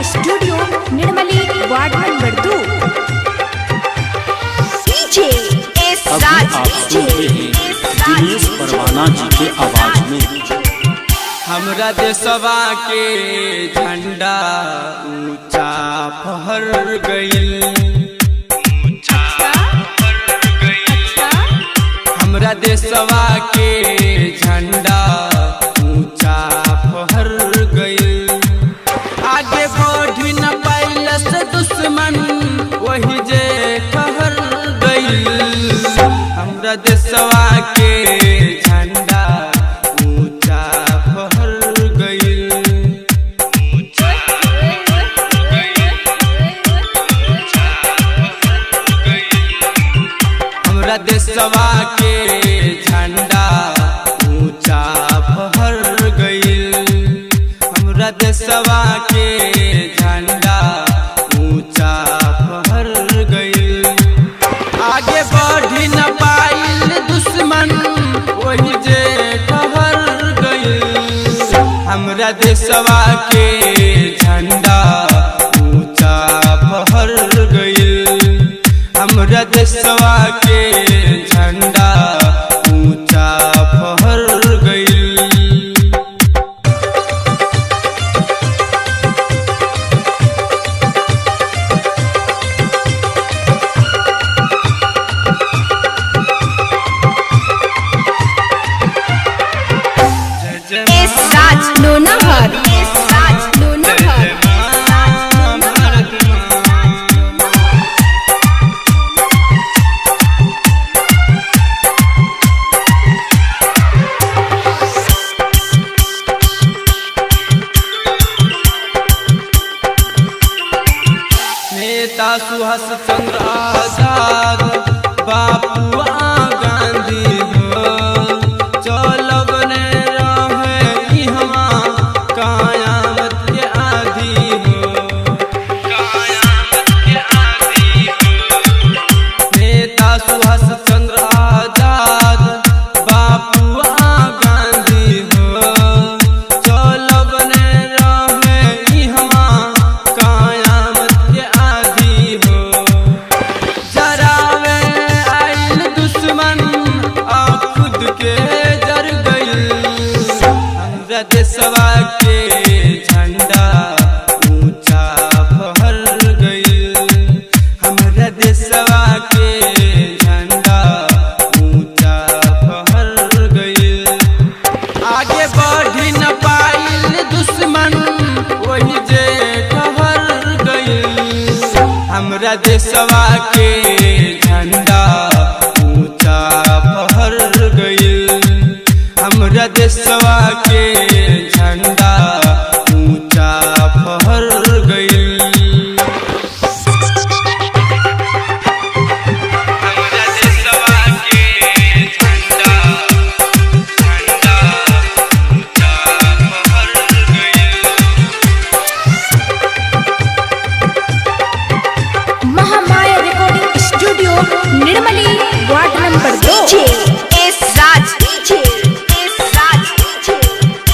Studio, Nirmali, ward number 2। DJ S अभी राज, आप सुन रहे हैं दिनेश परवाना जी के आवाज में। हमरा देशवा के झंडा ऊंचा फहर गइल, हमरा देशवा के झंडा ऊंचा फहर गइल। आगे बढ़ न पाइलस दुश्मन वही जे ठहर गइल। हमरा देशवा के झंडा ऊंचा फहर गइल। हमरा देशवा के झंडा ऊंचा फहर गइल। हमरा देशवा के झंडा ऊंचा फहर गइल। आगे बढ़ न पाइल दुश्मन वही जे ठहर गइल। हमरा देशवा के झंडा ऊंचा फहर गइल। हमरा देशवा के झंडा ऊंचा फहर गइल। जय जय एस राज लोनाहर, एस राज लोनाहर, माँ भारत माँ। नेता सुभाष चंद्र आजाद बापू आ गांधी हो, चलब ने रहे इहवा कयामत के आधी हो, कयामत के आधी हो। नेता सुभाष चंद्र आजाद बापू आ गांधी हो, चलब ने रहे इहवा कयामत के आधी हो। जरावे आइल दुश्मन आ खुद के जर गइल। हमरा देशवा के झंडा ऊंचा फहर गइल। हमरा देशवा के झंडा ऊंचा फहर गइल। आगे बढ़ न पाइल दुश्मन वही जे ठहर गइल। हमरा देशवा के झंडा ऊंचा फहर गइल। हमरा देशवा के झंडा ऊंचा फहर गइल। हमरा देशवा के झंडा झंडा ऊंचा फहर गइल। Mahamaya recording studio, Nirmali, ward number 2। DJ S Raj, DJ S Raj, DJ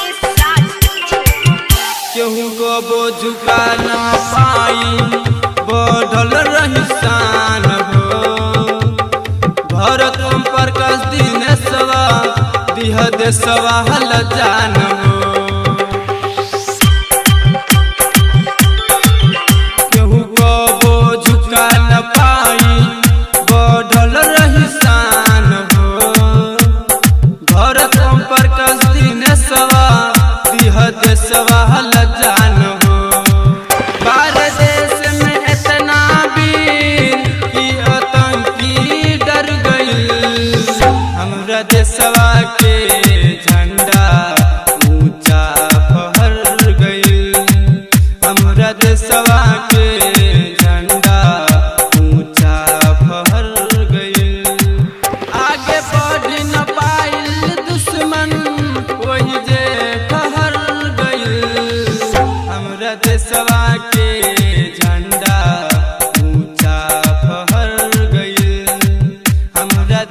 S Raj, केहू को बोझ झुका ना पाई बढ़ल रही शान हो। भरत ओम प्रकाश दिनेशवा दिह देशवा हल जान हो। केहू को बोझ झुका न पाई बढ़ल रही शान हो। भरत ओम प्रकाश दिनेशवा दिह देशवा हल जान हो। भारत देश में इतना वीर कि आतंकी डर गइल। हमरा देशवा के झंडा ऊंचा फहर गइल। हमरा देशवा के झंडा ऊंचा फहर गइल। आगे बढ़ न पाइल दुश्मन वही जे ठहर गइल। हमरा देशवा के झंडा ऊंचा फहर गइल। हमरा